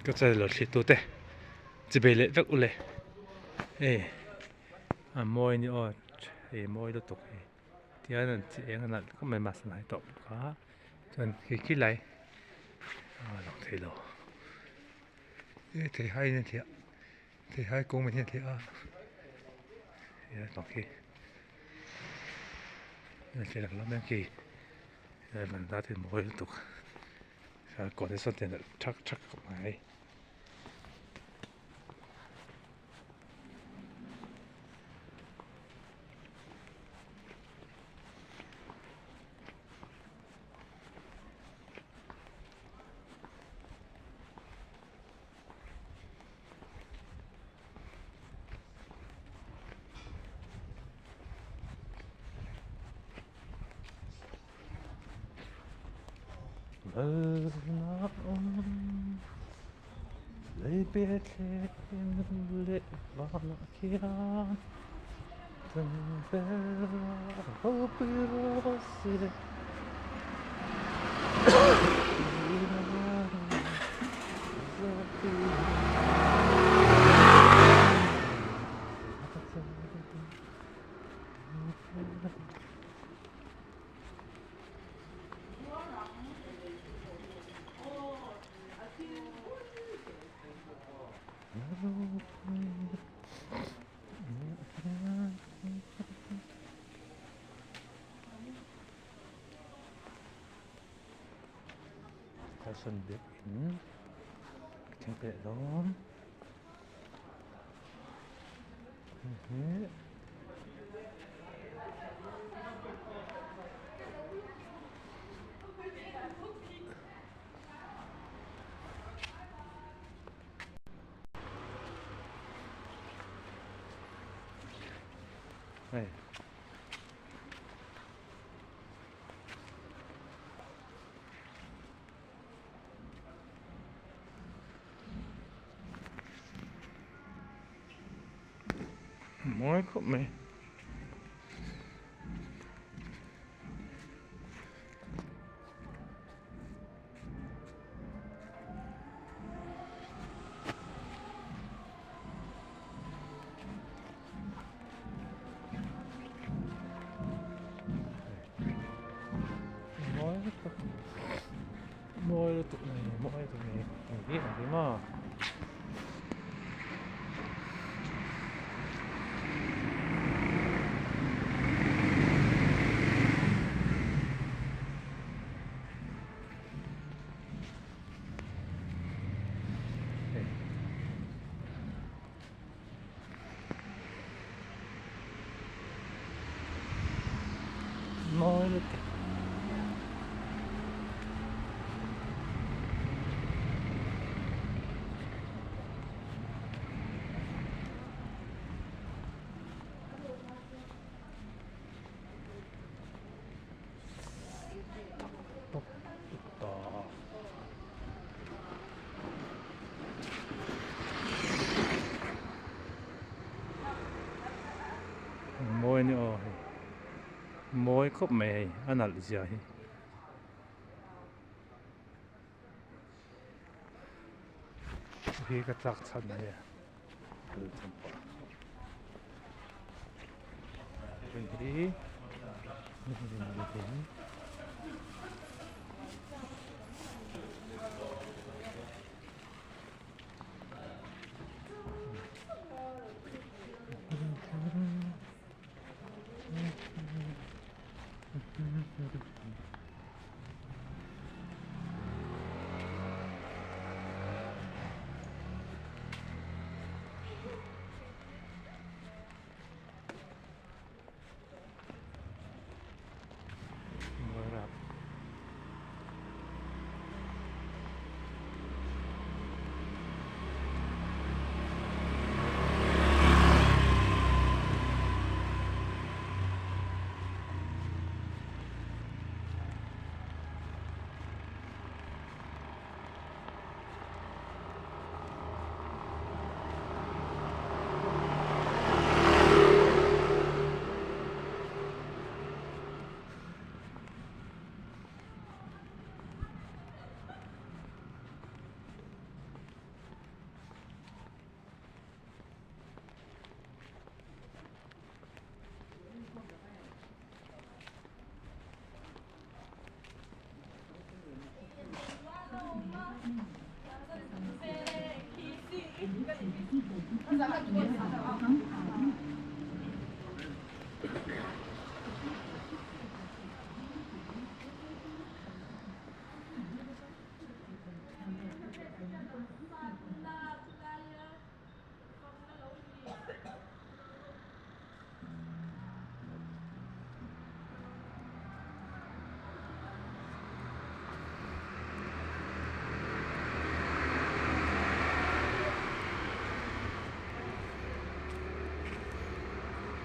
Ka channel lo thlir tute chibei leh vek ule hei a mawi a ni aw hei mawi lutuk hei tihian an chi eng a nalh khawp mai mahse hnai tawh bawk a chuan khi khi lai a lang thei lo e theihai in a thliah theihai kawng in a thliah a hei a bang khi a thliah lang lam khi mawi lutuk. Kawr te sawn tiang thak thak khawp mai. Carson biakin ka thleng peh dawn. Hei. Mawi khawp mai. Mawi lutuk mawi lutuk mai mawi lutuk mai hei hi ang hi maw. Mawi lutuk. Mawi a ni aw hei mawi khawp mai hei a nalh zia hi. Hi ka chak chhan a nia hi.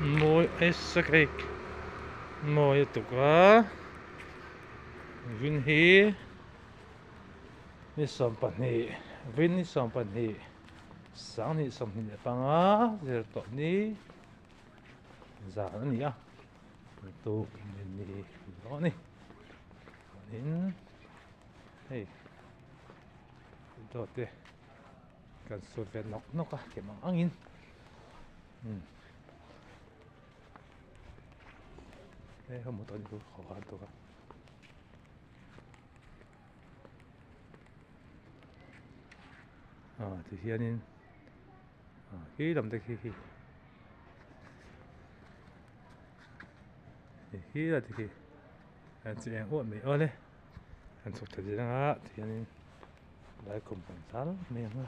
Mawi aisa hei mawi a tuk a vin hi ni 12 vin ni 12 sanghnih 25 zir tawh ni zan a ni a tuk ni dawn a ni chuanin hei dawt te kan sut ve nawk nawk a ti mang angin umm he ka motor hi chu a var tawh a. Ah ti hianin ah khi lam te khi khi khi la te khi an chi eng uah mai awle an chhuk thei zel anga ti hianin lai khum kan zal mai ang a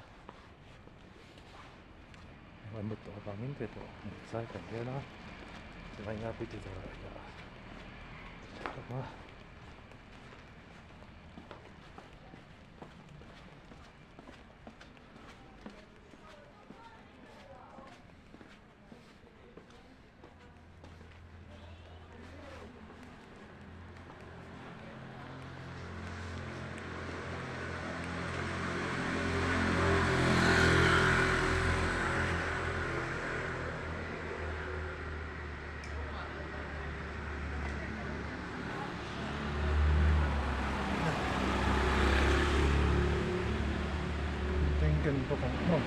an mut tawh avangin te pawh zai kan rel a chuan eng a pui ti tur a. Tengken bawk ang aw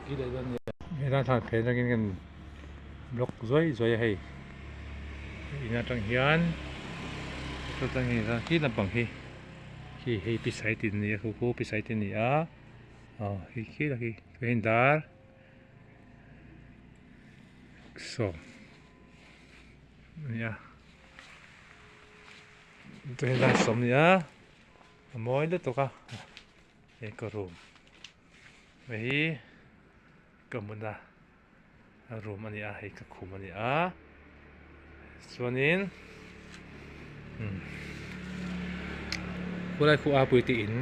helai thlan phel atangin kan block zuai zuai a hei in atang hian khi lampang hi khi hei pi sai tin a ni a khu khu pi sai tin a ni a aw khi khi la khi chuanin dar sawm a ni a chuanin dar sawm a ni a a mawi lutuk a hei ka room hei hi ka hmun a room a ni a hei ka khum a ni a chuanin umm khulai khu a pui te in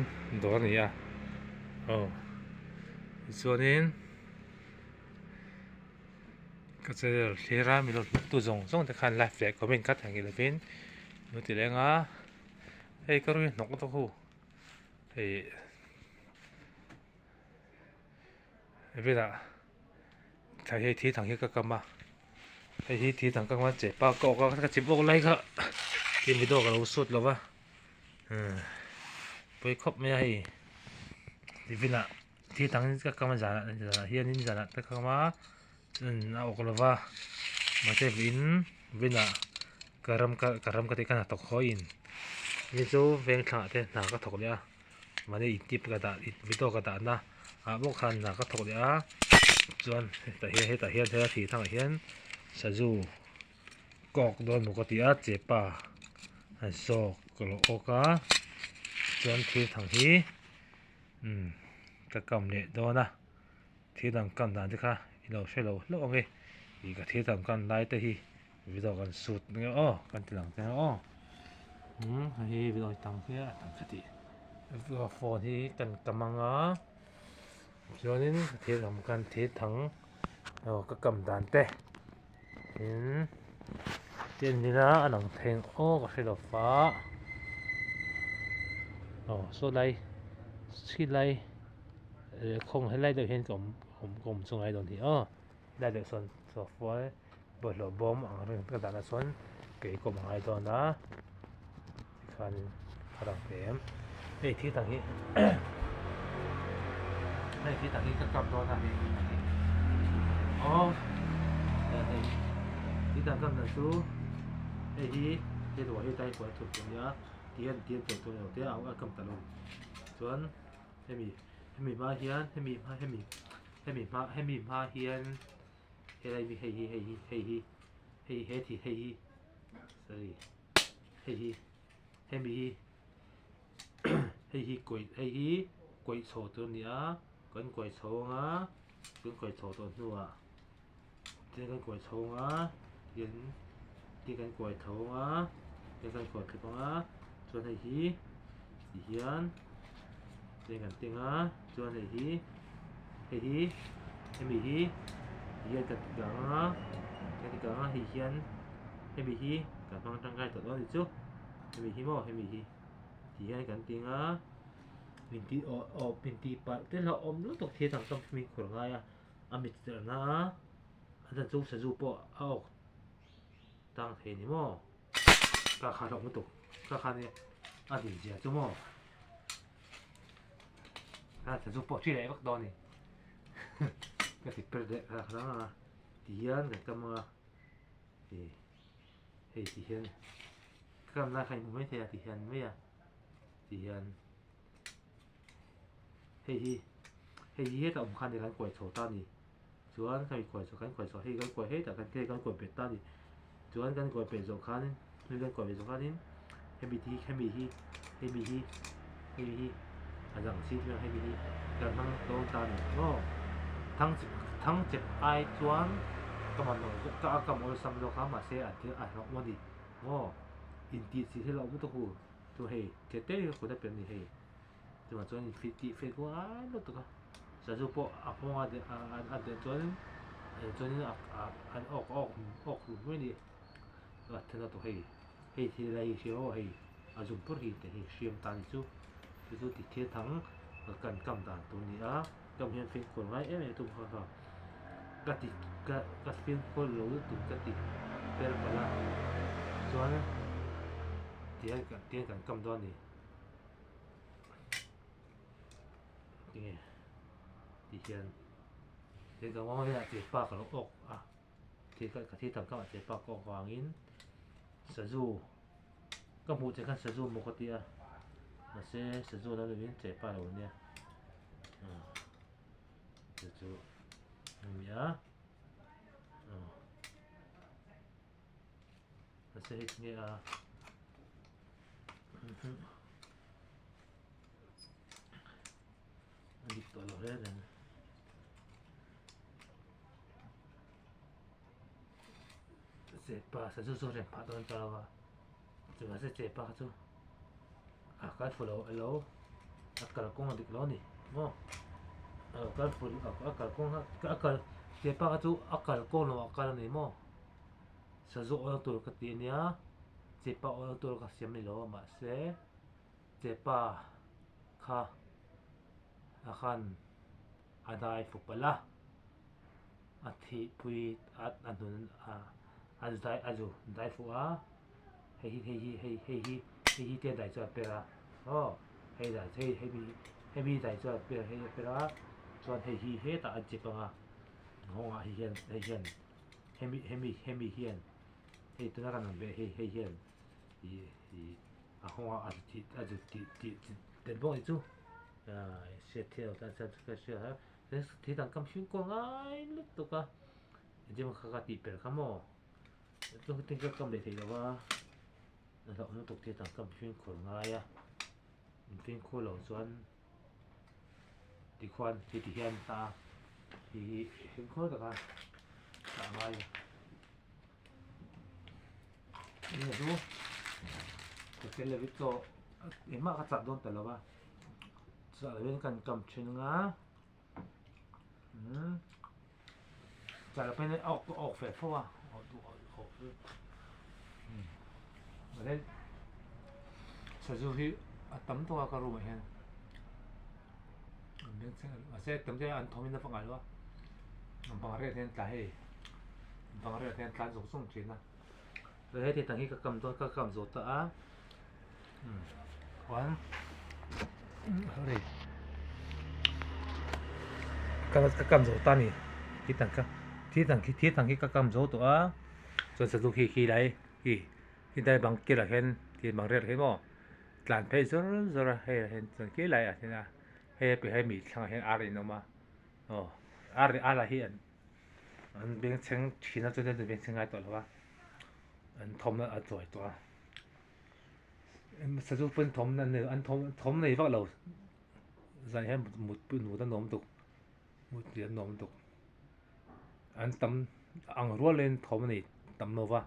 dawr a ni a aw tichuanin ka channel thlir a milo tu zawng zawng te khan like leh comment kha theihnghilh lovin lo ti leng a hei ka rawng hi hnawk deuh ho hei. Velah thla hi thil dang hi ka kam a hei hi thil dang ka kam a che pa ka awk a ka chim awk lai kha tin video ka lo shoot lo va pawi khawp mai a hei tifinah thil dang ka kam a zanah zanah hianin zanah te ka kam a a awk lo va mahse vawiin vawiinah ka ram ka ram ka tih khan hnathawk haw in ni chu veng thlangah te hna ka thawk leh a. Mahni intip ka dah video ka dahna ah bawk khan hna ka thawk leh a chuan hetah hian hetah hian helai thir thangah hian sazu kawk dawn maw ka ti a chepa an zawk ka lo awk a chuan thir thang hi umm ka kam leh dawn a thir dang kam dan te kha i lo hre lo hlauh ang e ih ka thir dang kam lai te hi video kan shoot nge aw kan ti lang te aw umm hei hi video tam hi a tam ka ti phone hi kan kam anga chuanin thil awm khan thil thang aw ka kam dan te tin tin nila a lang thei ang aw ka hre lo va aw saw lai khi lai khawng helai deuh hian ka awm ka awm chu ngai dawn hi aw. Helai deuh sawn sofa bawlhhlawh bawm ang reng ka dahna chuan kei ka awm a ngai dawn a tikhanin a lang ve em hei thil dang hi hei thil dang hi ka kap dawn a hei aw hei thil dang kap dan chu hei hi. Hei ruah hi tlai kual thut tur a nia ti hian ti hian chawlh tur a ni lo te a a kam ta lo chuan hemi hemi hma hian hemi hma hemi hemi hma hemi hma hian helai mi hei hi hei hi hei hi hei he thi hei hi sorry hei hi hemi hi hei hi kawih hei hi kawih chho tur a ni a kan kawih chho anga kan kawih chho tawh hnuah tin kan kuai chho anga tin tin kan kuai tho anga tin kan kuai thlep anga chuan hei hi ti hian tin kan teng a chuan hei hi hei hi hemi hi ti hian kan ti kang anga kan ti kang a hei hian hemi hi kan hmang tangkai tawh dawn a ni chu hemi hi maw hemi hi ti hian kan teng a min tih awh awh min tih palh te hlauhawm lutuk thil dang tam hi min khur ngai a. A mit tirhna a, a chan chu sazu pawh a awk tang thei ni maw? Ka kha hlauh lutuk, ka kha nia a din zia chu maw? A sazu pawh thi leh vak dawn a ni. Ka ti per leh kha kha a, ti hian kan kam anga ih hei ti hian ka kam lai kha in hmu mai thei a ti hian mai a ti hian. Hei hi hei hi hetah awm khan kan kuai chho ta a ni chuan kan kuai chho kan kuai chho hei kan kuai hetah kan kan kuai bet ta a ni chuan kan kuai bet zawh khan hemi kan kuai bet zawh khanin hemi te hi hemi hi hemi hi hemi hi a dang si chuan hemi hi kan hmang dawn ta a ni maw thang chep thang chep ai chuan ka mamawh zawk ka kam awlsam zawk a mahse a thil a hlauhawm a ni maw intih chi hi a hlauhawm lutuk u. Chu hei che te hi kut a pe ani hei chuvang chuan in fit tih fel kual lutuk a sazu pawh a nghawng a a a delh chuan chuanin a a an awk awk awk hlum mai ani a then a tawh hei hei thil lai hi hria aw hei a zum pawr hi te hi hriam ta ni chu chu chu ti thil thang kan kam dan tur a ni a kam hian fimkhur ngai em em tum kha kha ka ti ka ka fimkhur lo lutuk ka ti per palh a chuan tihian tihian kan kam dawn a ni tinge tihian he ka vang hian a pa ka lo awk a thil ka thil tam khamah che pa ka awk vangin sazu ka hmuh che khan sazu maw ka ti a mahse sazu lo lovin che pa lo ania chu chu a ni a mahse hei tinge a a dik tawh lo hle reng. Chepa sazu chu rem phah dawn ta lo a chuvang chuan chepa kha chu a kal fu lo alo a kalkawng a dik lo a ni maw a lo kal fu a kalkawng a kal chepa kha chu a kalkawng lo ah a kal a ni maw sazu awlna tur ka ti ania chepa awlna tur ka siam a ni lo a mahse chepa kha a khan a dai fu palh a. A thihpui a a hnun a a zai a zu dai fuh a hei hi hei hi hei hei hi hei hi te dai chu a per a aw hei dai hei hemi hemi dai chu a per hei a per a chuan hei hi hetah a chip ang a nghawngah hei hian hei hian hemi hemi hemi hian hei tuna kan rawn beh hei hei hian ih ih a nghawngah a zu tih a zu tih tih tel bawk a ni chu ah hriat theih loh tan chuan ka hria a. Thil dang kam hring kual ngai lutuk a engtin emaw kha ka tih per kha maw chu tin ka kam leh thei lo va a hlauh lutuk thil dang kam hring khur ngai a fimkhur loh chuan tikhuan heti hian ta hi hi fimkhur taka tah ngai a ni chu ka tel lovin chaw engmah ka chah dawn ta lo va. Chah lovin kan kam thin ang a umm chah loh pawhin awk pawh awk ve fo a awk duh awk awk chu umm mahse sazu hi a tam tawk a ka room ah hian an bengchheng mahse tam te an thawm in a va ngai lo a bang riat hian tla hei bang riat hian tlan zung zung thin a heti tang hi ka kam dawn ka kam zawh ta a. Chuan sorry ka ka kam zo ta a ni thil dang kha thil dang khi thil dang khi ka kam zo tawh a chuan sazu khi khi lai hi. Khilai bang kilah khian thil bang riat hi maw tlan phei zawr zawr a hei ah hian chuan khi laiah hian a hei a piah hi mi thlangah hian ar in a awm a aw ar ar lah hi an an bengchheng thin a chuan an bengchheng ngai tawh lo a an thawmna a chawi tawh a sazu pawn thawmna an nei an thawm thawm nei vak lo zan hian mut pawh mut a nuam tuk mut hi a nuam tuk an tam ang rualin thawm a nei tam lo va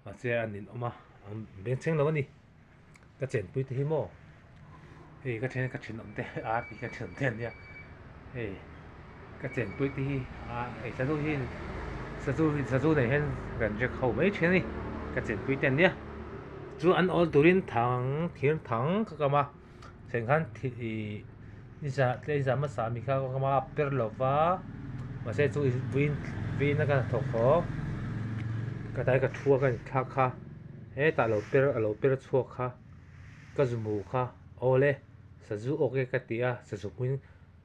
mahse an inawm a an bengchheng lo a ni ka chenpui te hi maw hei ka then ka thenawm te ar tih ka thenawm te an nia hei ka chenpui te hi a hei sazu hi sazu hi sazu nei hian kan rek ho mai thin a ni ka chenpui te an nia chu an awl turin thang thir thang ka kam a. Thleng khan ih nizan hmasa mi kha ka awm a per lo va mahse chu vawiin vawiin a ka thawk haw ka tlai ka thu a ka inthlak kha hetah a lo per a lo per chhuak kha ka zu hmu kha awle sazu awk e ka ti a sazu hmuin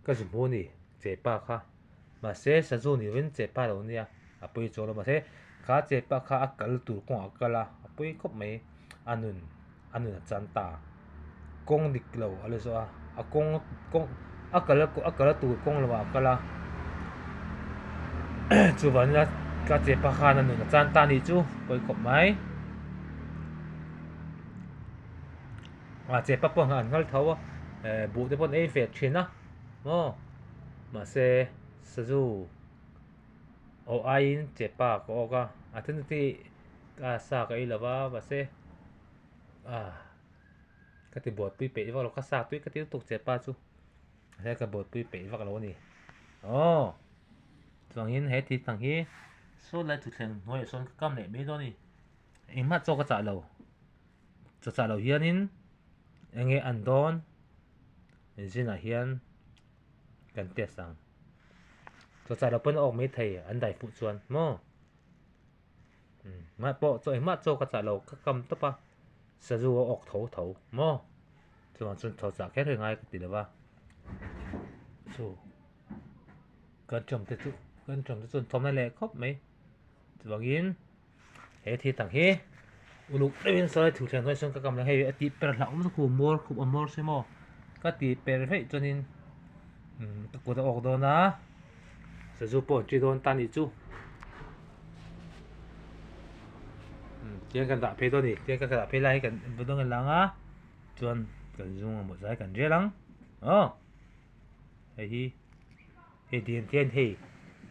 ka zu hmu a ni chepa kha mahse sazu ni lovin chepa a lo nia a pawi chuang lo mahse kha chepa kha a kal tur kawngah a kal a a pawi khawp mai a nun. A nun a chan ta. Kawng dik lo a la zawh a, a kawng kawng a kal a kal a tur kawng lamah a kal a chuvangin a ka chepa khan a nun a chan ta a nih chu pawi khawp mai. A chepa pawh an nghal tho a eh buh te pawh an ei ve thin a maw mahse sazu aw aiin chepa ka awk a a then te ka sa ka ei lova mahse. Ah ka ti buaipui peih vak lo ka sa tui ka ti lutuk che pa chu he ka buaipui peih vak lo a ni aw chuangin he thil thang hi saw lai thutthleng hnuaiah sawn ka kam leh mai dawn a ni engmah chaw ka chah lo chaw chah lo hianin eng nge an dawn zinah hian kan test ang chaw chah loh pawn a awk maithei an dai fuh chuan maw. Mah pawh chaw engmah chaw ka chah lo ka kam tawp a sazu a awk tho tho maw chuvang chuan tho chah kher hi ngai ka ti lo va chu kan tawm te chu kan tawm te chuan thawmna leh khawp mai chuvangin he thil tak hi uluk deuhin sawi thu thlen hnuai sawn ka kam lo hei a tih per hlauh awm khu muar khup a muar si maw ka tih per veih chuanin ka kut a awk dawn a sazu pawh an ṭi dawn ta nih chu. Tiang kan dah phei dawn a ni tiang kan dah phei lai hi kan vaw dawn a lang a chuan kan zung a mawh zai kan rel ang aw hei hi hei dim te hian hei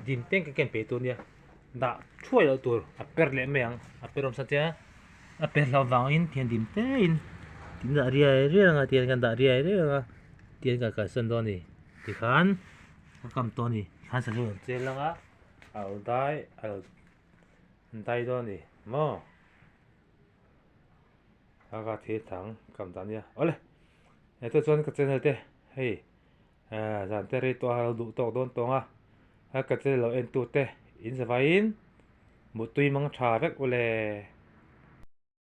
dim te ka ken pe tur a nia dah thuai loh tur a per leh mai ang a per awm sa che a per hlauh vangin tiang dim te in tin dah riai riai ang a tiang kan dah riai riai ang a tiang kan kalsan dawn a ni tikhan ka kam tawh a ni tikhan sazu an chel ang a. A lo dai a lo dai dawn a ni maw a ka thil thang kam dan nia awle heta chuan ka channel te hei ah zan te rei tawh a lo duh tawk dawn tawng a a ka channel lo en tu te in zavaiin muttui mang tha vek ule.